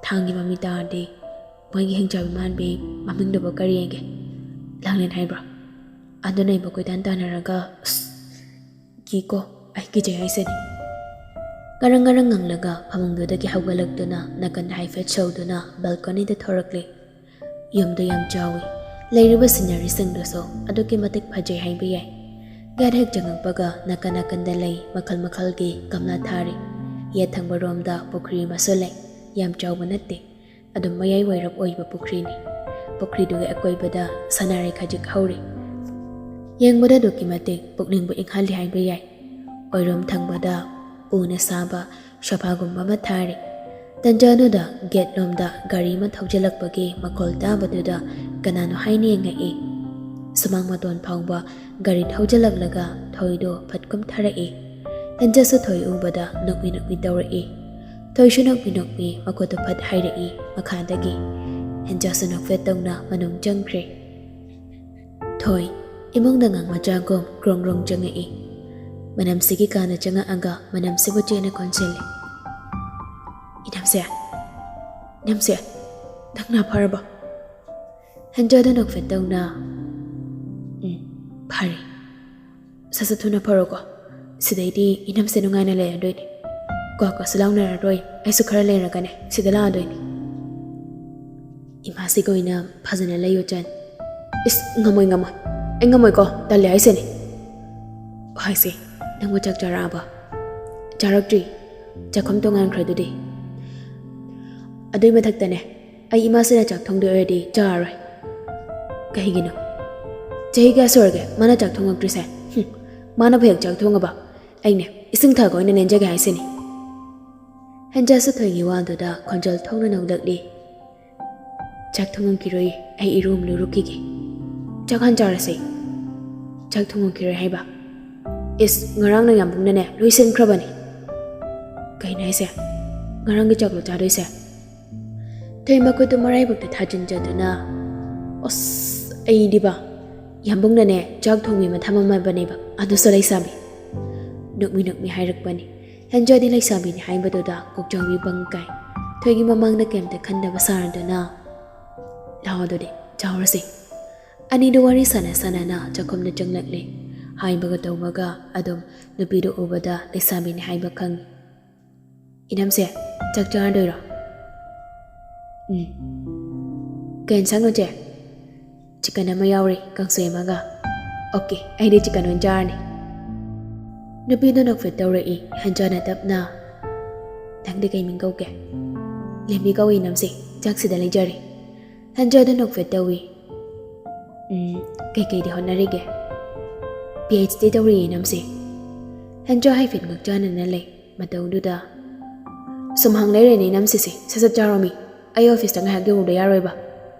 ꯊꯥꯡꯒꯤ ꯃꯃꯤ ꯇꯥꯔꯗꯤ ꯃꯣꯏꯒꯤ ꯍꯤꯡꯆꯥꯕꯤ ꯃꯥꯟꯕꯤ ꯃꯃꯤꯡꯗꯨꯕꯨ ꯀꯔꯤ ꯌꯦꯡꯒꯦ? ꯂꯥꯡꯂꯦꯟ ꯍꯥꯏꯕ꯭ꯔꯣ? ꯑꯗꯨꯅ ꯑꯩꯕꯨ ꯀꯣꯏꯇꯥꯟ ꯇꯥꯟꯅꯔꯒ, ꯑꯁ, ꯀꯤꯀꯣ, ꯑꯩ ꯀꯤꯖꯩ ꯍꯥꯏꯁꯤꯅꯤ꯫ ꯉꯔꯪ ꯉꯔꯪ ꯉꯪꯂꯒ ꯐꯃꯨꯡꯗꯨꯗꯒꯤ ꯍꯧꯒꯠꯂꯛꯇꯨꯅ ꯅꯥꯀꯟꯗ ꯍꯥꯏꯐꯦꯠ ꯁꯧꯗꯨꯅ ꯕꯦꯜꯀꯣꯅꯤꯗ ꯊꯣꯔꯛꯂꯦ꯫ ꯌꯨꯝꯗꯨ ꯌꯥꯝ ꯆꯥꯎꯏ꯫ ꯂꯩꯔꯤꯕ ꯁꯤꯅꯔꯤꯁꯤꯡꯗꯨꯁꯨ ꯑꯗꯨꯛꯀꯤ ꯃꯇꯤꯛ ꯐꯖꯩ ꯍꯥꯏꯕ ꯌꯥꯏ꯫ ꯒꯦꯠ ꯍꯦꯛ ꯆꯪꯉꯛꯄꯒ ꯅꯥꯀꯟ ꯅꯥꯀꯟꯗ ꯂꯩ ꯃꯈꯜ ꯃꯈꯜꯒꯤ ꯒꯝꯂꯥ ꯊꯥꯔꯤ꯫ ꯌꯦꯠ ꯊꯪꯕ ꯔꯣꯝꯗ ꯄꯨꯈ꯭ꯔꯤ ꯑꯃꯁꯨ ꯂꯩ꯫ ꯌꯥꯝ ꯆꯥꯎꯕ ꯅꯠꯇꯦ꯫ ꯑꯗꯨꯝ ꯃꯌꯥꯏ ꯋꯥꯏꯔꯞ ꯑꯣꯏꯕ ꯄꯨꯈ꯭ꯔꯤꯅꯤ꯫ ꯄꯨꯈ꯭ꯔꯤꯗꯨꯒꯤ ꯑꯀꯣꯏꯕꯗ ꯁꯅꯥꯔꯩ ꯈꯖꯤꯛ ꯍꯧꯔꯤ꯫ ꯌꯦꯡꯕꯗ ꯑꯗꯨꯛꯀꯤ ꯃꯇꯤꯛ ꯄꯨꯛꯅꯤꯡꯕꯨ ꯏꯪꯍꯜꯂꯤ ꯍꯥꯏꯕ ꯌꯥꯏ꯫ ꯑꯣꯏꯔꯣꯝ ꯊꯪꯕꯗ ꯎꯅ ꯁꯥꯕ ꯁꯣꯐꯥꯒꯨꯝꯕ ꯑꯃ ꯊꯥꯔꯤ꯫ ꯇꯟꯖꯥꯗꯨꯗ ꯒꯦꯠ ꯂꯣꯝꯗ ꯒꯥꯔꯤ ꯑꯃ ꯊꯧꯖꯤꯜꯂꯛꯄꯒꯤ ꯃꯈꯣꯜ ꯇꯥꯕꯗꯨꯗ ꯀꯅꯥꯅꯣ ꯍꯥꯏꯅ ꯌꯦꯡꯉꯛꯏ꯫ ꯁꯨꯃꯥꯡ ꯃꯇꯣꯟ ꯐꯥꯎꯕ ꯒꯥꯔꯤ ꯊꯧꯖꯤꯜꯂꯛꯂꯒ ꯊꯣꯏꯗꯣ ꯐꯠ ꯀꯨꯝꯊꯔꯛꯏ꯫ ꯇꯟꯖꯥꯁꯨ ꯊꯣꯏ ꯎꯕꯗ ꯅꯣꯛꯃꯤ ꯅꯣꯛꯃꯤ ꯇꯧꯔꯛꯏ꯫ ꯊꯣꯏꯁꯨ ꯅꯣꯛꯃꯤ ꯅꯣꯛꯃꯤ ꯃꯈꯨꯠꯇꯨ ꯐꯠ ꯍꯥꯏꯔꯛꯏ ꯃꯈꯥꯗꯒꯤ꯫ ꯇꯟꯖꯥꯁꯨ ꯅꯣꯛꯐꯦꯠ ꯇꯧꯅ ꯃꯅꯨꯡ ꯆꯪꯈ꯭ꯔꯦ꯫ ꯊꯣꯏ, ꯏꯃꯨꯡꯗ ꯑꯉꯥꯡ ꯃꯆꯥꯒꯨꯝ ꯒ꯭ꯔꯣꯡ ꯒ꯭ꯔꯣꯡ ꯆꯪꯉꯛꯏ꯫ ꯃꯅꯝꯁꯤꯒꯤ ꯀꯥꯅ ꯆꯪꯉꯛꯑꯒ ꯃꯅꯝꯁꯤꯕꯨ ꯆꯦꯠꯅ ꯀꯣꯟꯁꯤꯜꯂꯤ꯫ "ꯏꯅꯝꯁꯦ, ꯏꯅꯝꯁꯦ, ꯅꯪ ꯅꯥ ꯐꯔꯕꯣ?" ꯇꯟꯖꯥꯗꯨ ꯅꯣꯛꯐꯦꯠ ꯇꯧꯅ, "ꯎꯝ, ꯐꯔꯦ꯫ ꯁꯠ ꯁꯠ ꯊꯨꯅ ꯐꯔꯣꯀꯣ꯫ ꯁꯤꯗꯩꯗꯤ ꯏꯅꯝꯁꯦ ꯅꯨꯡꯉꯥꯏꯅ ꯂꯩꯔꯗꯣꯏꯅꯤ꯫ ꯀ꯭ꯋꯥ ꯀ꯭ꯋꯥꯁꯨ ꯂꯥꯎꯅꯔꯔꯣꯏ꯫ ꯑꯩꯁꯨ ꯈꯔ ꯂꯩꯔꯒꯅꯦ ꯁꯤꯗ ꯂꯥꯛꯑꯗꯣꯏꯅꯤ꯫ ꯏꯃꯥꯁꯤꯒ ꯑꯣꯏꯅ ꯐꯖꯅ ꯂꯩꯌꯨ, ꯆꯟ꯫" "ꯏꯁ, ꯉꯝꯃꯣꯏ, ꯉꯝꯃꯣꯏ꯫ ꯑꯩ ꯉꯝꯃꯣꯏꯀꯣ, ꯇꯜꯂꯦ ꯍꯥꯏꯁꯤꯅꯤ꯫" "ꯍꯥꯏꯁꯦ, ꯅꯪꯕꯨ ꯆꯥꯛ ꯆꯥꯔꯛꯑꯕ?" "ꯆꯥꯔꯛꯇ꯭ꯔꯤ꯫ ꯆꯥꯛꯈꯨꯝ ꯇꯣꯉꯥꯟꯈ꯭ꯔꯗꯨꯗꯤ?" "ꯑꯗꯨꯏ ꯃꯊꯛꯇꯅꯦ, ꯑꯩ ꯏꯃꯥꯁꯤꯅ ꯆꯥꯛ ꯊꯣꯡꯗꯣꯏ ꯑꯣꯏꯔꯗꯤ ꯆꯥꯔꯔꯣꯏ꯫" "ꯀꯩꯒꯤꯅꯣ? ꯆꯍꯤ ꯀꯌꯥ ꯁꯨꯔꯒꯦ ꯃꯥꯅ ꯆꯥꯛ ꯊꯣꯡꯉꯛꯇ꯭ꯔꯤꯁꯦ? ꯍꯨꯝ, ꯃꯥꯅꯕꯨ ꯍꯦꯛ ꯆꯥꯛ ꯊꯣꯡꯉꯕ, ꯑꯩꯅꯦ ꯏꯁꯤꯡ ꯊꯛꯑꯒ ꯑꯣꯏꯅ ꯂꯦꯟꯖꯒꯦ ꯍꯥꯏꯁꯤꯅꯤ꯫" ꯇꯟꯖꯥꯁꯨ ꯊꯣꯏꯒꯤ ꯋꯥꯗꯨꯗ ꯈꯣꯟꯖꯦꯜ ꯊꯣꯛꯅ ꯅꯣꯛꯂꯛꯂꯤ꯫ "ꯆꯥꯛ ꯊꯣꯡꯉꯝꯈꯤꯔꯣꯏ, ꯑꯩ ꯏꯔꯨ ꯑꯃ ꯂꯨꯔꯨꯈꯤꯒꯦ꯫ ꯆꯥꯛ ꯍꯥꯟ ꯆꯥꯔꯁꯦ꯫" "ꯆꯥꯛ ꯊꯣꯡꯉꯝꯈꯤꯔꯣꯏ ꯍꯥꯏꯕ?" "ꯏꯁ, ꯉꯔꯥꯡ ꯅꯌꯥꯝꯕꯨꯡꯅꯅꯦ ꯂꯣꯏꯁꯤꯟꯈ꯭ꯔꯕꯅꯤ꯫" "ꯀꯩꯅꯣ ꯍꯥꯏꯁꯦ? ꯉꯔꯥꯡꯒꯤ ꯆꯥꯛꯂꯣ ꯆꯥꯗꯣꯏꯁꯦ?" ꯊꯣꯏ ꯃꯈꯨꯠꯇꯨ ꯃꯔꯥꯏꯕꯛꯇ ꯊꯥꯖꯤꯟꯖꯗꯨꯅ, "ꯑꯁ, ꯑꯩꯗꯤꯕ, ꯌꯥꯝꯕꯨꯡꯅꯅꯦ ꯆꯥꯛ ꯊꯣꯡꯕꯤ ꯃꯊꯝ ꯑꯃꯕꯅꯦꯕ, ꯑꯗꯨꯁꯨ ꯂꯩꯁꯥꯕꯤ"꯫ ꯅꯣꯛꯃꯤ ꯅꯣꯛꯃꯤ ꯍꯥꯏꯔꯛꯄꯅꯤ꯫ ꯍꯦꯟꯖꯥꯗꯤ ꯂꯩꯁꯥꯕꯤꯅꯤ ꯍꯥꯏꯕꯗꯨꯗ ꯀꯣꯛꯆꯥꯎꯕꯤ ꯕꯪ ꯀꯥꯏ꯫ ꯊꯣꯏꯒꯤ ꯃꯃꯥꯡꯗ ꯀꯩꯝꯇ ꯈꯟꯗꯕ ꯁꯥꯔꯗꯨꯅ, "ꯂꯥꯛꯑꯣ ꯑꯗꯨꯗꯤ, ꯆꯥꯎꯔꯁꯤ"꯫ ꯑꯅꯤꯗꯨ ꯋꯥꯔꯤ ꯁꯥꯟꯅ ꯁꯥꯟꯅꯅ ꯆꯥꯛꯈꯨꯝꯗ ꯆꯪꯂꯛꯂꯦ꯫ ꯍꯥꯏꯕꯒ ꯇꯧꯕꯒ ꯑꯗꯨꯝ ꯅꯨꯄꯤꯗꯨ ꯎꯕꯗ ꯂꯩꯁꯥꯕꯤꯅꯤ ꯍꯥꯏꯕ ꯈꯪꯉꯤ꯫ "ꯏꯅꯝꯁꯦ, ꯆꯥꯛ ꯆꯥꯔꯗꯣꯏꯔꯣ?" "ꯎꯝ꯫ ꯀꯩ ꯏꯟꯁꯥꯡꯅꯣ, ꯆꯦ?" "ꯆꯤꯀꯟ ꯑꯃ ꯌꯥꯎꯔꯤ, ꯀꯥꯡꯁꯣꯏ ꯑꯃꯒ"꯫ "ꯑꯣꯀꯦ, ꯑꯩꯗꯤ ꯆꯤꯀꯟ ꯑꯣꯏꯅ ꯆꯥꯔꯅꯤ"꯫ ꯅꯨꯄꯤꯗꯨ ꯅꯣꯛꯐꯦꯠ ꯇꯧꯔꯛꯏ꯫ ꯍꯦꯟꯖꯥꯅ ꯇꯞꯅ, "ꯅꯪꯗꯤ ꯀꯩ ꯃꯤꯡ ꯀꯧꯒꯦ?" "ꯂꯦꯝꯕꯤ ꯀꯧꯏ, ꯏꯅꯝꯁꯦ, ꯆꯥꯛꯁꯤꯗ ꯂꯩꯖꯔꯦ"꯫ ꯍꯦꯟꯖꯥꯗꯨ ꯅꯣꯛꯐꯦꯠ ꯇꯧꯏ꯫ "ꯎꯝ, ꯀꯩꯀꯩꯗꯤ ꯍꯣꯠꯅꯔꯤꯒꯦ?" "ꯄꯤ ꯑꯩꯆ ꯗꯤ ꯇꯧꯔꯤꯌꯦ, ꯏꯅꯝꯁꯦ"꯫ ꯍꯦꯟꯖꯥ ꯍꯥꯏꯐꯦꯠ ꯉꯛꯆꯥꯟꯅꯅ ꯂꯩ꯫ ꯃꯇꯧꯗꯨꯗ, "ꯁꯨꯝ ꯍꯪ ꯂꯩꯔꯦꯅꯦ, ꯏꯅꯝꯁꯤꯁꯦ꯫ ꯁꯠ ꯁꯠ ꯆꯥꯔꯣꯃꯤ꯫ ꯑꯩ ꯑꯣꯐꯤꯁꯇ ꯉꯥꯏꯍꯥꯛ ꯌꯧꯔꯨꯗ ꯌꯥꯔꯣꯏꯕ"꯫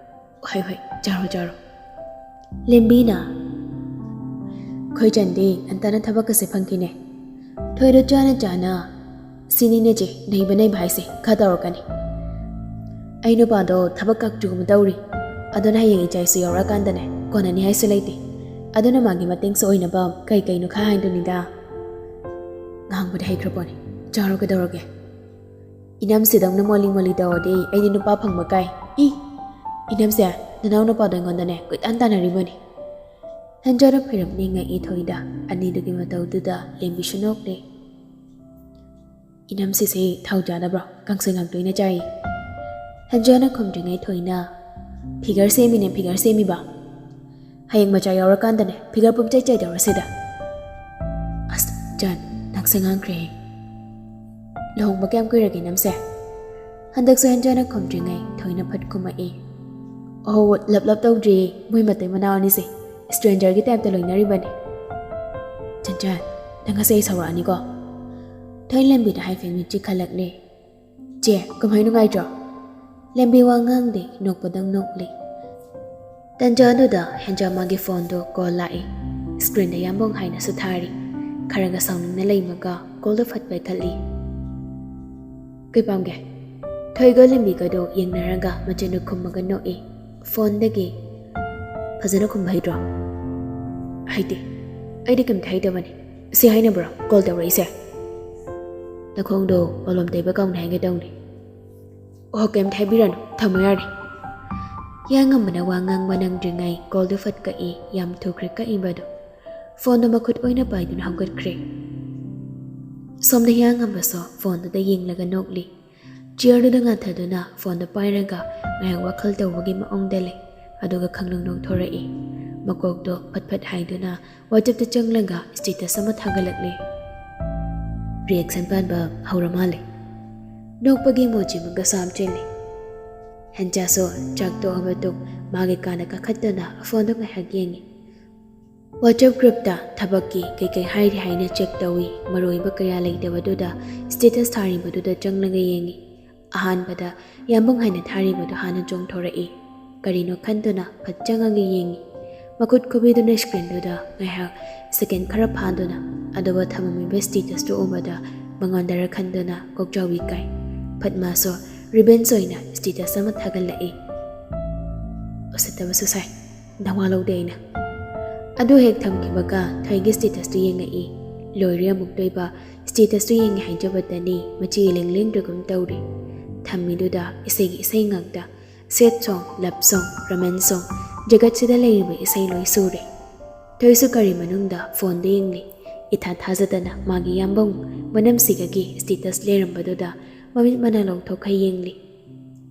"ꯍꯣꯏ, ꯍꯣꯏ, ꯆꯥꯔꯣ, ꯆꯥꯔꯣ"꯫ ꯂꯦꯝꯕꯤꯅ, "ꯑꯩꯈꯣꯏ ꯆꯟꯗꯤ ꯉꯟꯇꯥꯅ ꯊꯕꯛꯀꯁꯦ ꯐꯪꯈꯤꯅꯦ"꯫ ꯊꯣꯏꯗꯣ ꯆꯥꯅ ꯆꯥꯅ, "ꯁꯤꯅꯤꯅꯦ ꯆꯦ, ꯅꯩꯕ ꯅꯩꯕ ꯍꯥꯏꯁꯦ, ꯈꯔ ꯇꯧꯔꯛꯀꯅꯤ꯫ ꯑꯩ ꯅꯨꯄꯥꯗꯣ ꯊꯕꯛ ꯀꯥꯛꯆꯨ ꯑꯃ ꯇꯧꯔꯤ, ꯑꯗꯨꯅ ꯍꯌꯦꯡ ꯏꯆꯥ ꯏꯁꯨ ꯌꯥꯎꯔꯛꯑꯀꯥꯟꯗꯅꯦ, ꯀꯣꯟꯅꯅꯤ ꯍꯥꯏꯁꯨ ꯂꯩꯇꯦ꯫ ꯑꯗꯨꯅ ꯃꯥꯒꯤ ꯃꯇꯦꯡꯁꯨ ꯑꯣꯏꯅꯕ ꯀꯩ ꯀꯩꯅꯣ ꯈꯔ ꯍꯥꯏꯗꯨꯅꯤꯗ"꯫ "ꯉꯥꯡꯕꯗꯤ ꯍꯩꯈ꯭ꯔ ꯄꯣꯠꯅꯤ, ꯆꯥꯔꯣ, ꯀꯩꯗꯧꯔꯒꯦ? ꯏꯅꯝꯁꯤꯗꯧꯅ ꯃꯣꯂꯤ ꯃꯣꯂꯤ ꯇꯧꯔꯗꯤ ꯑꯩꯗꯤ ꯅꯨꯄꯥ ꯐꯪꯕ ꯀꯥꯏ꯫ ꯏ! ꯏꯅꯝꯁꯦ, ꯅꯅꯥꯎ ꯅꯨꯄꯥꯗꯣ ꯑꯩꯉꯣꯟꯗꯅꯦ ꯀꯣꯏꯇꯥꯟ ꯇꯥꯟꯅꯔꯤꯕꯅꯤ"꯫ ꯍꯦꯟꯖꯥꯅ ꯐꯩꯔꯞ ꯅꯤꯡꯉꯛꯏ ꯊꯣꯏꯗ꯫ ꯑꯅꯤꯗꯨꯒꯤ ꯃꯇꯧꯗꯨꯗ ꯂꯦꯝꯕꯤꯁꯨ ꯅꯣꯛꯂꯦ꯫ "ꯏꯅꯝꯁꯤꯁꯦ ꯊꯥꯎ ꯆꯥꯗꯕ꯭ꯔꯣ? ꯀꯥꯡꯁꯣꯏ ꯉꯥꯛꯇ ꯑꯣꯏꯅ ꯆꯥꯏ"꯫ ꯍꯦꯟꯖꯥꯅ ꯈꯨꯝꯗ꯭ꯔꯤꯉꯩ ꯊꯣꯏꯅ, "ꯐꯤꯒꯔ ꯁꯦꯝꯃꯤꯅꯦ, ꯐꯤꯒꯔ ꯁꯦꯝꯃꯤꯕ꯫ ꯍꯌꯦꯡ ꯃꯆꯥ ꯌꯥꯎꯔꯀꯥꯟꯗꯅꯦ, ꯐꯤꯒꯔ ꯄꯨꯝꯆꯩ ꯆꯩꯗꯧꯔꯁꯤꯗ"꯫ ꯑꯁ, ꯖꯥꯟ, ꯅꯪꯁꯦ ꯉꯥꯡꯈ꯭ꯔꯦꯍꯦ꯫ "ꯂꯨꯍꯣꯡꯕ ꯀꯌꯥꯝ ꯀꯨꯏꯔꯒꯦ, ꯏꯅꯝꯁꯦ?" ꯍꯟꯗꯛꯁꯨ ꯍꯦꯟꯖꯥꯅ ꯈꯨꯝꯗ꯭ꯔꯤꯉꯩ ꯊꯣꯏꯅ ꯐꯠ ꯈꯨꯝꯃꯛꯏ꯫ "ꯑꯣꯍꯣ, ꯂꯞ ꯂꯞ ꯇꯧꯗ꯭ꯔꯤꯌꯦ, ꯃꯣꯏ ꯃꯇꯩ ꯃꯅꯥꯎ ꯑꯅꯤꯁꯦ ꯁ꯭ꯇ꯭ꯔꯦꯟꯖꯔꯒꯤ ꯇꯥꯏꯞꯇ ꯂꯣꯏꯅꯔꯤꯕꯅꯤ"꯫ "ꯆꯟꯆꯟ, ꯅꯪ ꯉꯁꯤ ꯑꯩ ꯁꯥꯎꯔꯛꯑꯅꯤꯀꯣ"꯫ ꯊꯣꯏ ꯂꯦꯝꯕꯤꯗ ꯍꯥꯏꯐꯦꯠ ꯃꯤꯠ ꯆꯤꯛꯈꯠꯂꯛꯂꯦ꯫ "ꯆꯦ, ꯀꯃꯥꯏ ꯅꯨꯡꯉꯥꯏꯇ꯭ꯔꯣ?" ꯂꯦꯝꯕꯤ ꯋꯥ ꯉꯥꯡꯗꯦ, ꯅꯣꯛꯄꯗꯪ ꯅꯣꯛꯂꯤ꯫ ꯇꯟꯖꯥꯗꯨꯗ ꯍꯦꯟꯖꯥ ꯃꯥꯒꯤ ꯐꯣꯟꯗꯣ ꯀꯣꯜ ꯂꯥꯛꯏ꯫ ꯁ꯭ꯀ꯭ꯔꯤꯟꯗ ꯌꯥꯝꯕꯣꯡ ꯍꯥꯏꯅꯁꯨ ꯊꯥꯔꯤ꯫ ꯈꯔꯒ ꯁꯥꯎꯅꯤꯡꯅ ꯂꯩꯃꯒ ꯀꯣꯜꯗꯣ ꯐꯠ ꯄꯥꯏꯈꯠꯂꯤ꯫ "ꯀꯩ ꯄꯥꯝꯒꯦ?" ꯊꯣꯏꯒ ꯂꯤꯃꯤꯒꯗꯣ ꯌꯦꯡꯅꯔꯒ ꯃꯆꯤꯟꯗꯨ ꯈꯨꯝꯃꯒ ꯅꯣꯛꯏ꯫ ꯐꯣꯟꯗꯒꯤ, "ꯐꯖꯅ ꯈꯨꯝꯕ ꯍꯩꯇ꯭ꯔꯣ?" "ꯍꯩꯇꯦ꯫ ꯑꯩꯗꯤ ꯀꯩꯝꯇ ꯍꯩꯇꯕꯅꯤ꯫ ꯁꯤ ꯍꯥꯏꯅꯕ꯭ꯔꯣ ꯀꯣꯜ ꯇꯧꯔꯛꯏꯁꯦ?" "ꯅꯈꯣꯡꯗꯣ ꯄꯣꯂꯣꯝ ꯇꯩꯕ ꯀꯥꯎꯅꯤ ꯍꯥꯏꯒꯦ ꯇꯧꯅꯤ꯫" "ꯑꯣ, ꯀꯩꯝꯇ ꯍꯥꯏꯕꯤꯔꯅꯨ, ꯊꯝꯃꯣ ꯌꯥꯔꯦ꯫" ꯍꯤꯌꯥꯡꯉꯝꯕꯅ ꯋꯥ ꯉꯥꯡꯕ ꯅꯪꯗ꯭ꯔꯤꯉꯩ ꯀꯣꯜꯗꯨ ꯐꯠ ꯀꯛꯏ꯫ ꯌꯥꯝ ꯊꯨꯈ꯭ꯔꯦ ꯀꯛꯏꯕꯗꯣ꯫ ꯐꯣꯟꯗꯣ ꯃꯈꯨꯠ ꯑꯣꯏꯅ ꯄꯥꯏꯗꯨꯅ ꯍꯧꯒꯠꯈ꯭ꯔꯦ꯫ ꯁꯣꯝꯗ ꯍꯤꯌꯥꯡꯉꯝꯕꯁꯨ ꯐꯣꯟꯗꯨꯗ ꯌꯦꯡꯂꯒ ꯅꯣꯛꯂꯤ꯫ ꯆꯤꯌꯔꯗꯨꯗ ꯉꯥꯊꯗꯨꯅ ꯐꯣꯟꯗꯣ ꯄꯥꯏꯔꯒ ꯉꯥꯏꯍꯥꯛ ꯋꯥꯈꯜ ꯇꯧꯕꯒꯤ ꯃꯑꯣꯡꯗ ꯂꯩ꯫ ꯑꯗꯨꯒ ꯈꯪꯅꯧ ꯅꯣꯛꯊꯣꯔꯛꯏ꯫ ꯃꯀꯣꯛꯇꯣ ꯐꯠ ꯐꯠ ꯍꯥꯏꯗꯨꯅ WhatsAppꯇ ꯆꯪꯂꯒ status ꯑꯃ ꯊꯥꯒꯠꯂꯛꯂꯤ꯫ Reaction ꯄꯥꯟꯕ ꯍꯧꯔ ꯃꯥꯜꯂꯦ꯫ ꯅꯣꯛꯄꯒꯤ emoji ꯑꯃꯒ ꯁꯥꯝ ꯆꯦꯜꯂꯤ꯫ ꯍꯦꯟꯆꯥꯁꯨ ꯆꯥꯛ ꯇꯣꯛꯑ ꯃꯇꯨꯡ ꯃꯥꯒꯤ ꯀꯥꯗ ꯀꯥꯈꯠꯇꯨꯅ ꯐꯣꯟꯗꯣ ꯉꯥꯏꯍꯥꯛ ꯌꯦꯡꯉꯤ꯫ WhatsApp groupꯇ ꯊꯕꯛꯀꯤ ꯀꯩꯀꯩ ꯍꯥꯏꯔꯤ ꯍꯥꯏꯅ check ꯇꯧꯏ꯫ ꯃꯔꯨꯑꯣꯏꯕ ꯀꯌꯥ ꯂꯩꯇꯕꯗꯨꯗ status ꯊꯥꯔꯤꯕꯗꯨꯗ ꯆꯪꯂꯒ ꯌꯦꯡꯉꯤ꯫ ꯑꯍꯥꯟꯕꯗ ꯌꯥꯝꯕꯨꯡ ꯍꯥꯏꯅ ꯊꯥꯔꯤꯕꯗꯨ ꯍꯥꯟꯅ ꯆꯣꯡꯊꯣꯔꯛꯏ꯫ ꯀꯔꯤꯅꯣ ꯈꯟꯗꯨꯅ ꯐꯠ ꯆꯪꯉꯒ ꯌꯦꯡꯉꯤ꯫ ꯃꯈꯨꯠ ꯈꯨꯕꯤꯗꯨꯅ screenꯗꯨꯗ ꯉꯥꯏꯍꯥꯛ second ꯈꯔ ꯐꯥꯗꯨꯅ ꯑꯗꯨꯒ ꯊꯝꯃꯝꯃꯤꯕ statusꯇꯨ ꯎꯕꯗ ꯃꯉꯣꯟꯗꯔ ꯈꯟꯗꯨꯅ ꯀꯣꯛꯆꯥꯎꯕꯤ ꯀꯥꯏ꯫ ꯐꯠ ꯃꯥꯁꯨ revenge ꯑꯣꯏꯅ status ꯑꯃ ꯊꯥꯒꯠꯂꯛꯏ꯫ ꯎꯁꯤꯠꯇꯕꯁꯨ ꯁꯥꯏ꯫ ꯅꯋꯥ ꯂꯧꯗꯦ ꯑꯩꯅ꯫ ꯑꯗꯨ ꯍꯦꯛ ꯊꯝꯈꯤꯕꯒ ꯊꯣꯏꯒꯤ statusꯇꯨ ꯌꯦꯡꯉꯛꯏ꯫ ꯂꯣꯏꯔꯦ ꯑꯃꯨꯛꯇꯣꯏꯕ꯫ Statusꯇꯨ ꯌꯦꯡꯉꯦ ꯍꯥꯏꯖꯕꯗꯅꯤ ꯃꯆꯤ ꯏꯂꯦꯡ ꯂꯦꯡꯗ꯭ꯔꯒꯨꯝ ꯇꯧꯔꯤ꯫ ꯊꯝꯃꯤꯗꯨꯗ ꯏꯁꯩꯒꯤ ꯏꯁꯩ ꯉꯥꯛꯇ꯫ Sad song, love song, romance song, ꯖꯒꯠꯁꯤꯗ ꯂꯩꯔꯤꯕ ꯏꯁꯩ ꯂꯣꯏ ꯁꯨꯔꯦ꯫ ꯊꯣꯏꯁꯨ ꯀꯔꯤ ꯃꯅꯨꯡꯗ ꯐꯣꯟꯗ ꯌꯦꯡꯂꯤ꯫ ꯏꯊꯥ ꯊꯥꯖꯗꯅ ꯃꯥꯒꯤ ꯌꯥꯝꯕꯨꯡ ꯃꯅꯝꯁꯤꯒꯒꯤ status ꯂꯩꯔꯝꯕꯗꯨꯗ ꯃꯃꯤꯠ ꯃꯅꯥ ꯂꯧꯊꯣꯛꯈ ꯌꯦꯡꯂꯤ꯫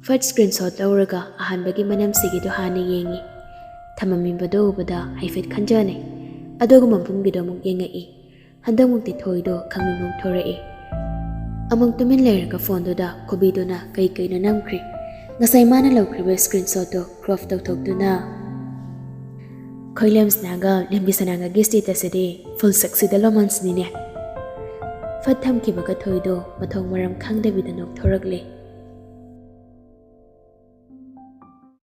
ꯐꯠ screenshot ꯂꯧꯔꯒ ꯑꯍꯥꯟꯕꯒꯤ ꯃꯅꯝꯁꯤꯒꯤꯗꯨ ꯍꯥꯟꯅ ꯌꯦꯡꯉꯤ꯫ ꯊꯝꯃꯝꯃꯤꯕꯗꯨ ꯎꯕꯗ ꯍꯥꯏꯐꯦꯠ ꯈꯟꯖꯅꯩ꯫ ꯑꯗꯨꯒ ꯃꯕꯨꯡꯒꯤꯗꯣ ꯑꯃꯨꯛ ꯌꯦꯡꯉꯛꯏ꯫ ꯍꯟꯗꯛꯃꯨꯛꯇꯤ ꯊꯣꯏꯗꯣ ꯈꯪꯅꯤꯡ ꯊꯣꯔꯛꯏ꯫ ꯑꯃꯨꯛ ꯇꯨꯃꯤꯟ ꯂꯩꯔꯒ ꯐꯣꯟꯗꯨꯗ ꯈꯨꯕꯤꯗꯨꯅ ꯀꯩ ꯀꯩꯅꯣ ꯅꯝꯈ꯭ꯔꯤ꯫ ꯉꯁꯥꯏ ꯃꯥꯅ ꯂꯧꯈ꯭ꯔꯤꯕ screenshotꯇꯣ crop ꯇꯧꯊꯣꯛꯇꯨꯅ, "ꯈꯣꯏꯂꯦꯝꯁꯅꯥꯒ ꯂꯦꯝꯕꯤꯁꯅꯥꯒꯒꯤ statusꯁꯤꯗꯤ full success romanceꯅꯤꯅꯦ꯫" ꯐꯠ ꯊꯝꯈꯤꯕꯒ ꯊꯣꯏꯗꯣ ꯃꯊꯣꯡ ꯃꯔꯝ ꯈꯪꯗꯕꯤꯗ ꯅꯣꯛꯊꯣꯔꯛꯂꯦ꯫